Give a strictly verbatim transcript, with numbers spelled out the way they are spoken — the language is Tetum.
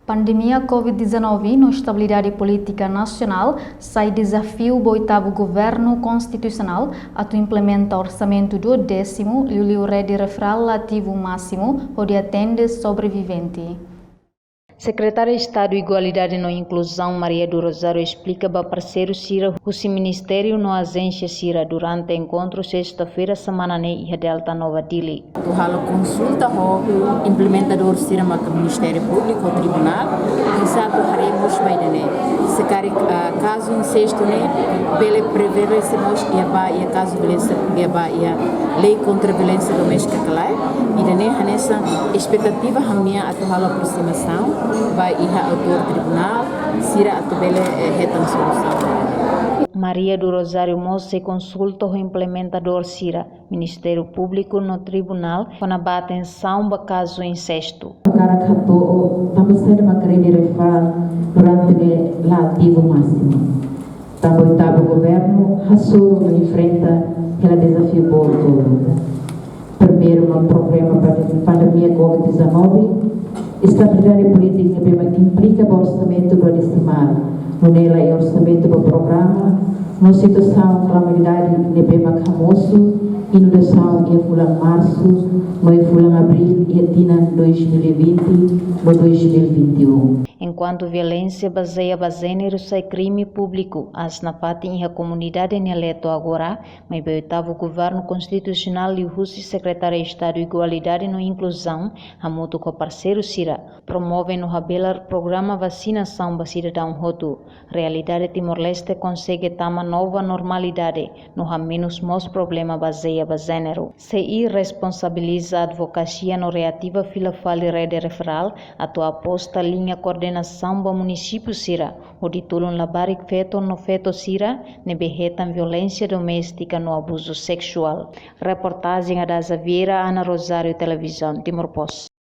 Pandemia covid dezanove no estabilidade polítika nasionál sai dezafiu ba oitavu governu konstitusionál atu implementa orsamentu duodésimu, liuliu rede referál ativu másimu, hodi atende sobrevivente. Sekretária Estadu Igualdade no Inkluzaun, Maria do Rosário, esplika ba parseiru sira husi ministériu no ajénsia sira durante enkontru sesta-feira semana ne'e iha Delta Nova, Dili. Atu halo konsulta ho implementadór sira maka Ministériu Públiku, tribunál, oinsá atu haree mós ba ida-ne'e. Se karik, ah, kazu insestu ne'e bele prevene se mós iha ba iha kazu violénsia, iha ba iha lei kontra violénsia doméstika ka lae. Ida-ne'e hanesan espetativa ami-nia atu halo aproximasaun ba iha autór tribunál sira atu bele, eh, hetan solusaun. Maria do Rosário mós sei konsulta ho implementadór sira, Ministériu Públiku no tribunál kona-ba atensaun ba kazu insestu. Hakarak hato'o tanba saida mak rede referál durante ne'e la ativu másimu. Tanba oitavu governu hasoru no enfrenta hela dezafiu boot. Primeiru mak problema pande-, pandemia covid dezanove, estabilidade polítika ne'ebé mak implika ba orsamentu duodesimál, nune'e la iha orsamentu ba programa, no situasaun kalamidade ne'ebé mak hamosu, inundasaun iha fulan Marsu no iha fulan Abríl iha tinan dois mil e vinte no dois mil e vinte e um. Enkuantu violénsia bazeia ba jéneru sai krime públiku, aas nafatin iha komunidade nia leet to'o agora, maibé oitavu governu konstitusionál liuhusi Sekretária Estadu Igualdade no Inkluzaun, hamutuk ho parseiru sira, promove no habelar programa vasinasaun ba sidadaun hotu. Realidade Timor-Leste konsege tama nova normalidade, no hamenus mós problema bazeia ba jéneru. C I responsabiliza advokasia no reativa fila fali rede referál atu aposta liña koordenasaun ba munisípiu sira, hodi tulun labarik feto no feto sira ne'ebé hetan violénsia doméstika no abuzu seksuál. Reportajen Adaza Vieira, Ana Rosário, Televizaun Timor Post.